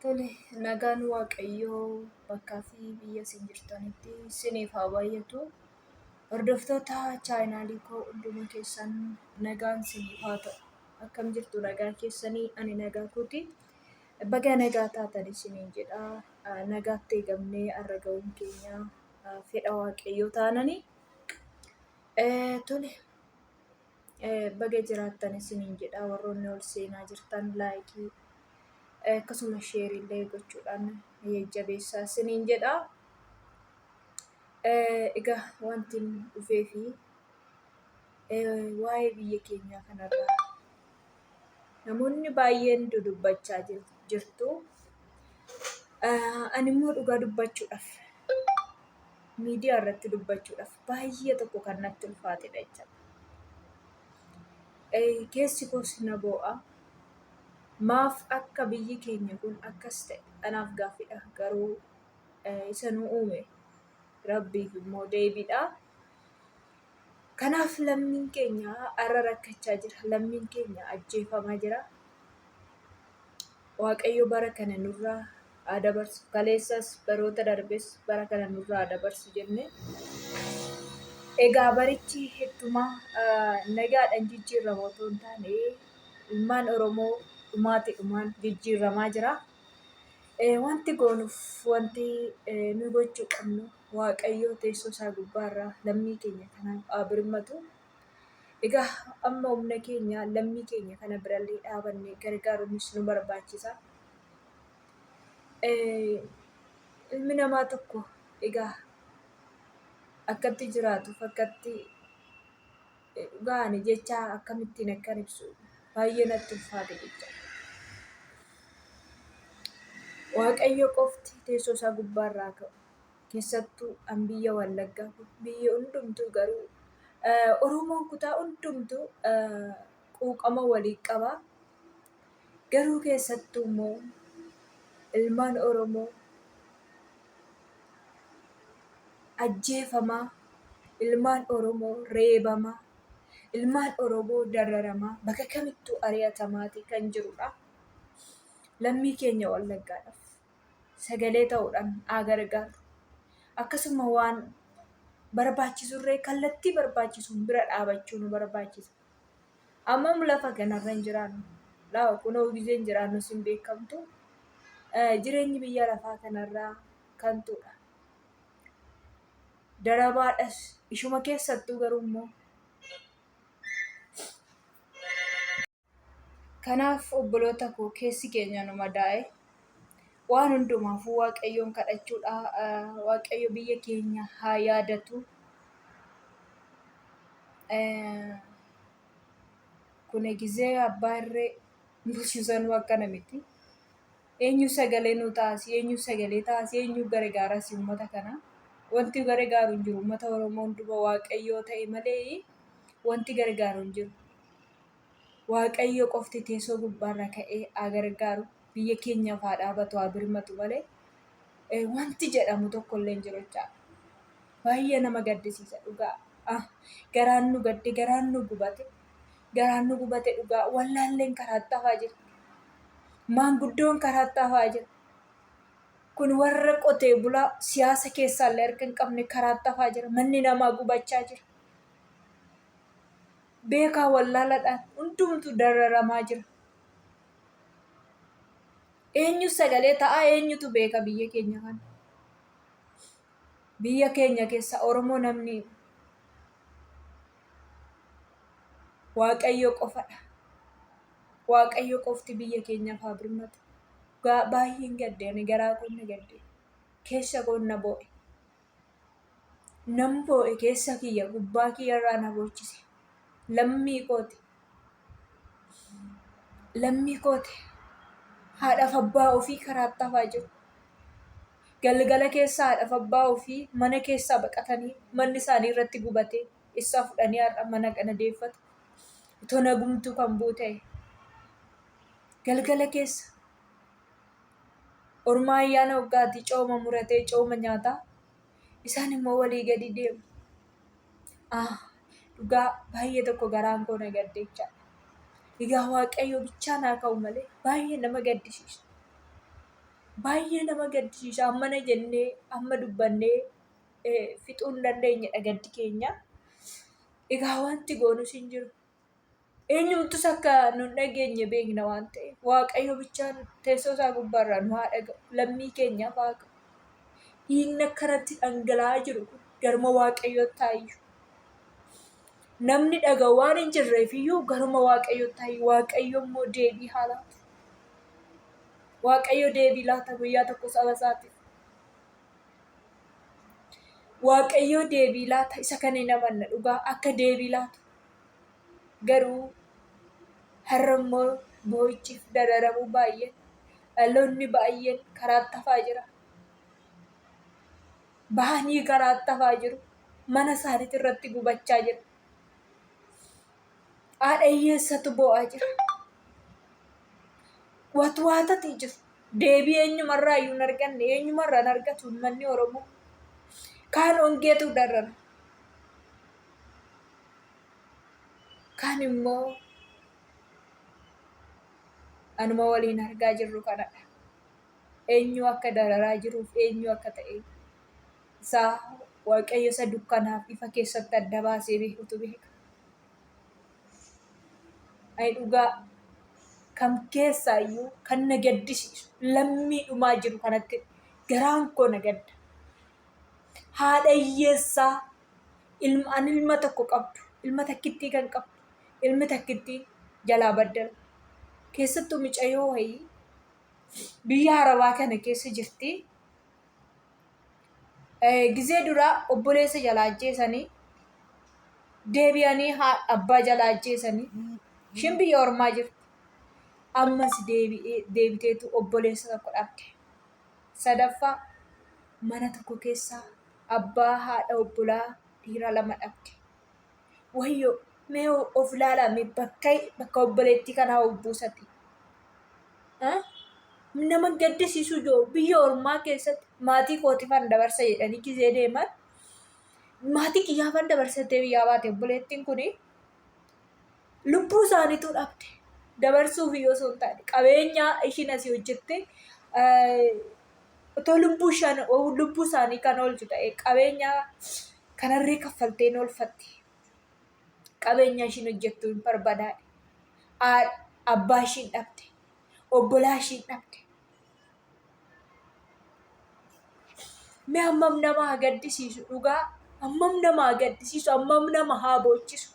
Tole, nagaan Waaqayyoo bakkaa fi biyya isin jirtanitti isiniif haa baay'atu. Hordoftoota chaayinaalii koo hunduma keessan nagaan isiniif haa ta'u. Akkam jirtu nagaa keessanii? Ani nagaa kooti. Baga nagaa taatan isiniin jedha. Nagaatti eegamnee har'a ga'uun keenya fedha Waaqayyoo taanani. Tole, baga jiraattan isiniin jedha. Warroonni ol seenaa jirtan laayikii akkasuma sheerillee gochuudhaan jajjabeessaa isiniin jedha. Egaa wanti dhufee fi waa'ee biyya keenyaa kanarraa namoonni baay'een dudubbachaa jirtu. Ani immoo dhugaa dubbachuudhaaf miidiyaa irratti dubbachuudhaaf baay'ee tokko kan natti ulfaatedha jechuudha. Keessi koos na boo'a. Maaf akka biyyi keenya kun akkas ta'e anaaf gaaffiidha. Garuu isa nu uume Rabbiif immoo deebiidha. Kanaaf lammiin keenya har'a rakkachaa jira. Lammiin keenya ajjeefamaa jira. Waaqayyo bara kana nurraa haa dabarsu. Kaleessas baroota darbes bara kana nurraa haa dabarsu jenne. Egaa barichi hedduma nagaadhaan jijjiirrama otoo hin taane ilmaan Oromoo dhumaati dhumaan jijjiirramaa jira. Wanti goonuuf wanti nu gochuu qabnu Waaqayyo teessoo isaa gubbaarraa lammii keenya kanaaf haa birmatu. Egaa amma humna keenya lammii keenya kana birallee dhaabannee gargaaruunis nu barbaachisa. Ilmi namaa tokko egaa akkatti jiraatuuf akkatti dhugaa ani jecha akkamittiin akkan ibsu baay'ee natti ulfaate jecha. Waaqayyo qofti teessoo isaa gubbaarraa ka'u. Keessattuu an biyya Wallaggaa kun biyyi hundumtuu garuu Oromoon kutaa hundumtuu quuqama walii qaba. Garuu keessattuu immoo ilmaan Oromoo ajjeefamaa, ilmaan Oromoo reebamaa, ilmaan Oromoo dararamaa bakka kamittuu ari'atamaatii kan jirudha. Lammii keenya Wallaggaadhaaf sagalee ta'uudhaan haa gargaarru. Akkasuma waan barbaachisurree kallattii barbaachisuun bira dhaabachuu nu barbaachisa. Ammam lafa kanarra hin jiraannu. Laa kunoo gizeen jiraannus hin beekamtu. Jireenyi biyya lafaa kanarraa kantuudha. Darabaadhas ishuma keessattuu garuu immoo Kanaaf obboloota koo keessi keenya nu madaa'e. Waan hundumaafuu Waaqayyoon kadhachuudha. Waaqayyo biyya keenya haa yaadatu. Kun gizee abbaa irree bulchisanuu akkana miti. Eenyu sagalee nu taasi, eenyu sagalee taasi, eenyu gargaarasi uummata kana. Wanti gargaaru hin jiru. Uummata Oromoo hunduma Waaqayyoo ta'e malee wanti gargaaru hin jiru. Waaqayyo qofti teessoo gubbaarra ka'ee haa gargaaru, biyya keenyaaf haa dhaabatu, haa birmatu malee wanti jedhamu tokko illee hin jiru jechaadha. Baay'ee nama gaddisiisa dhugaa. Ah, garaan nu gadde, garaan nu gubate, garaan nu gubate dhugaa. Wallaalleen karaatti hafaa jirti. Maanguddoon karaatti hafaa jira. Kun warra qotee bulaa siyaasa keessaallee harka hin qabne karaatti hafaa jira. Manni namaa gubachaa jira. Beekaa wallaaladhaan hundumtu dararamaa jira. Eenyu sagalee ta'a eenyutu beeka biyya keenya kana? Biyya keenya keessa Oromoo namni Waaqayyo qofadha. Waaqayyo qofti biyya keenyaaf haa birmatu. Baay'een gadde ani garaa koon na gadde. Keessa koon na boo'e. Nan boo'e keessa kiyya gubbaa kiyyarraa na boochise. Lammii kooti. Lammii kooti. Haadhaaf abbaa ofii karaatti hafaa jiru. Galgala keessa haadhaaf abbaa ofii mana keessaa baqatanii manni isaanii irratti gubatee issaa fudhanii har'a mana kana deeffatu. Otoo nagumtuu kan bu'u ta'e. Galgala keessa orma ayyaana waggaati cooma muratee cooma nyaataa isaan immoo walii gadi deemu. Ah, dhugaa baay'ee tokko garaan koo na gadde jechaadha. Egaa Waaqayyo bichaa naa ka'u malee baay'ee nama gaddisiisa. Baay'ee nama gaddisiisa. Ammana jennee amma dubbannee fixuu hin dandeenyedha gaddi keenya. Egaa wanti goonus hin jiru. Eenyumtus akka nu hin dhageenye beekna waan ta'eef Waaqayyo bichaan teessoo isaa gubbaarraa nu haa dhaga'u. Lammii keenyaaf haa ka'u. Dhiigni akkanatti dhangala'aa jiru kun garuma Waaqayyootti haa iyyu. Namni dhaga'u waan hin jirreef iyyuu garuma Waaqayyootti haa iyyu. Waaqayyo immoo deebii haa laatu. Waaqayyo deebii laata guyyaa tokko saba isaatiif. Waaqayyo deebii laata isa kana hin amanna dhugaa akka deebii laatu. Garuu har'a immoo boo'ichiif dararamuu baay'een dhaloonni baay'een karaatti hafaa jira. Bahanii karaatti hafaa jiru. Mana isaaniitti irratti gubachaa jira. Haadha hiyyeessatu boo'aa jira. Watwaatati jiru. Deebii eenyumarraa iyyuu hin arganne eenyumarraa hin argatu uummanni Oromoo. Kaan hongeetu darara. Kaan immoo anuma waliin argaa jirru kanadha. Eenyu akka dararaa jiruuf eenyu akka ta'e isaa Waaqayyo isa dukkanaaf ifa keessatti adda baasee beekutu beeka. Ani dhugaa kam keessaa iyyuu kan na gaddisiisu lammii dhumaa jiru kanatti garaan koo na gadda. Haadha hiyyeessaa ilma an ilma tokko qabdu ilma takkittii kan qabdu ilmi takkittiin jalaa baddala. Keessattuu micayoo wayii biyya arabaa kana keessa jirti. Gizee duraa obboleessa jalaa ajjeesanii deebi'anii abbaa jalaa ajjeesanii ishiin biyya ormaa jirti. Ammas deebi'ee deebiteetu obboleessa tokko dhabde. Sadaffaa mana tokko keessaa abbaa haadha obbolaa dhiira lama dhabde. Wayyoo mee of ilaalaa mee bakka bakka obboleettii kanaa of buusati. Nama gaddisiisuu jiru biyya ormaa keessatti maatii kootifan dabarsa jedhanii gizee deeman maatii kiyyaafan dabarsattee biyyaa baate obboleettiin kuni lubbuu isaaniitu dhabde dabarsuuf iyyuu osoo hin taane qabeenya ishiin asii hojjette otoo lubbuu ishaan lubbuu isaanii kan oolchu ta'e qabeenya kanarree kaffaltee hin oolfatti. Qabeenya ishiin hojjettu hin barbadaa'e. Abbaa ishiin dhabde. Obbolaa ishiin dhabde. Mee hammam nama haa gaddisiisu dhugaa hammam nama haa gaddisiisu hammam nama haa boochisu.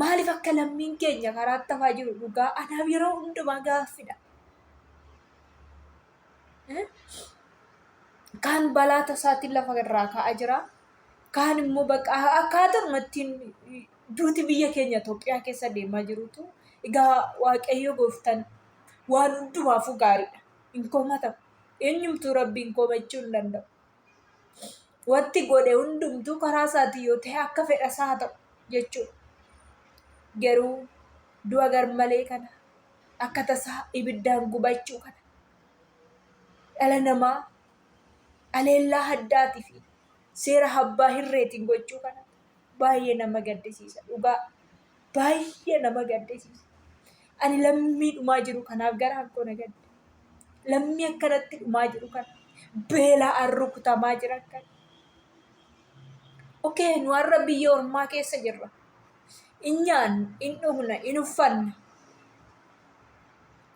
Maaliif akka lammiin keenya karaatti hafaa jiru dhugaa anaaf yeroo hundumaa gaaffidha. Kaan balaa tasaatiin lafa irraa ka'aa jira. Kaan immoo bakka akkaataadhuma ittiin duuti biyya keenya Itoophiyaa keessa deemaa jirutu egaa Waaqayyo gooftaan waan hundumaafuu gaariidha. Hin komatamu. Eenyumtuu Rabbiin komachuu hin danda'u. Wanti godhe hundumtuu karaa isaatiin yoo ta'e akka fedha isaa haa ta'u jechuudha. Garuu du'a garmalee kana akka tasaa ibiddaan gubachuu kana dhala namaa aleellaa haddaatii fi seera abbaa hirreetiin gochuu kana baay'ee nama gaddisiisa dhugaa baay'ee nama gaddisiisa. Ani lammii dhumaa jiru kanaaf garaan koo na gadde. Lammii akkanatti dhumaa jiru kana beela'aan rukutamaa jiran kana. Okee nu har'a biyya ormaa keessa jirra. In nyaanna, in dhugna, in uffanna.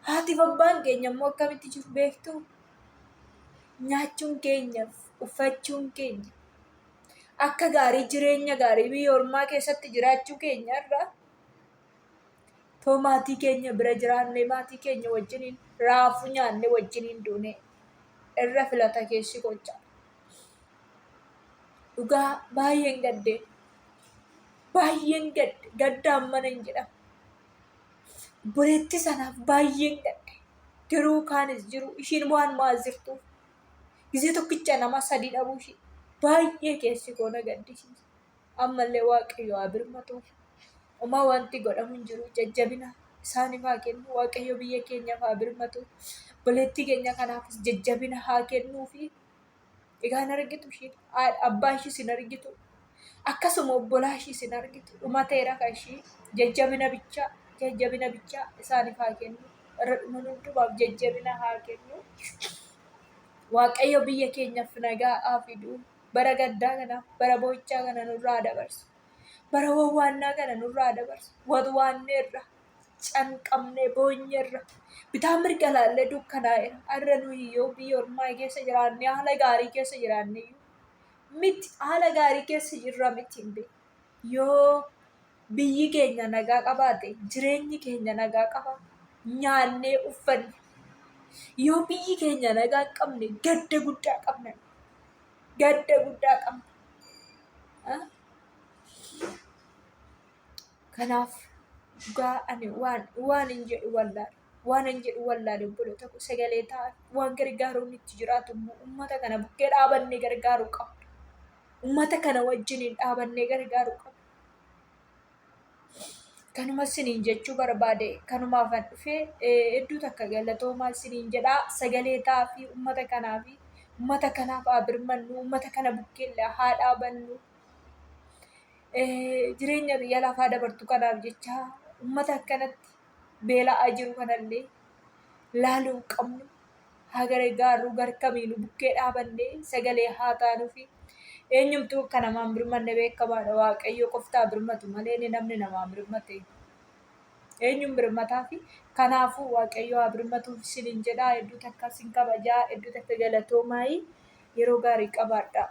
Haatiif abbaan keenya immoo akkamitti jiru beektuu? Nyaachuun keenya, uffachuun keenya, akka gaarii jireenya gaarii biyya ormaa keessatti jiraachuu keenya irra too maatii keenya bira jiraannee maatii keenya wajjiniin raafuu nyaannee wajjiniin duune irra filata keessi gocha. Dhugaa baay'een gaddee. Baay'een gadde. Gaddaan mana hin jedhamu. Obboleettii sanaaf baay'een gadde. Garuu kaanis jiru ishiin waan maal jirtuuf gizee tokkicha nama sadii dhabuu ishii baay'ee keessi koo na gaddisiisa. Ammallee Waaqayyo haa birmatuuf. Homaa wanti godhamu hin jiru. Jajjabina isaaniif haa kennu. Waaqayyo biyya keenyaaf haa birmatu. Obboleettii keenya kanaafis jajjabina haa kennuufi. Egaa hin argitu ishiin. Abbaa ishiis hin argitu. Akkasuma obbolaa ishiis hin argitu. Dhumateera kan ishii. Jajjabina bichaa, jajjabina bichaa isaaniif haa kennu. Irra dhuman hundumaaf jajjabina haa kennu. Waaqayyo biyya keenyaaf nagaa haa fidu. Bara gaddaa kana, bara boo'ichaa kana nurraa dabarsu. Bara wawwaannaa kana nurraa dabarsu. Watwaanneerra. Canqamnee boonyeerra. Bitaa mirga laallee dukkanaa'eera. Har'a nuyi yoo biyya ormaa keessa jiraannee haala gaarii keessa jiraanne iyyuu miti haala gaarii keessa jirra miti hin beeku. Yoo biyyi keenya nagaa qabaate jireenyi keenya nagaa qaba. Nyaannee uffanne. Yoo biyyi keenya nagaa hin qabne gadda guddaa qabna. Gadda guddaa qabna. Ah? Kanaaf dhugaa ani waan waan hin jedhu wallaale. Waan hin jedhu wallaale obboloota koo sagalee ta'a waan gargaaruun itti jiraatu immoo uummata kana bukkee dhaabannee gargaaruu qabna. Uummata kana wajjiniin dhaabannee gargaaruu qabna. Kanuma isiniin jechuu barbaade kanumaafan dhufe hedduu takka galatoomaa isiniin jedhaa sagalee ta'aa fi uummata kanaa fi uummata kanaaf haa birmannu uummata kana bukkeellee haa dhaabannu. Jireenya biyya lafaa dabartu kanaaf jecha uummata akkanatti beela'aa jiru kanallee laaluu hin qabnu. Haa gargaarru gar kamiinuu bukkee dhaabannee sagalee haa taanuufi. Eenyumtuu akka namaan birmanne beekamaadha. Waaqayyo qoftaa birmatu malee inni namni namaa birmate eenyuun birmataafi. Kanaafuu Waaqayyo haa birmatuuf isiniin jedhaa. Hedduu takka isin kabajaa. Hedduu takka galatoomaayii. Yeroo gaarii qabaadhaa.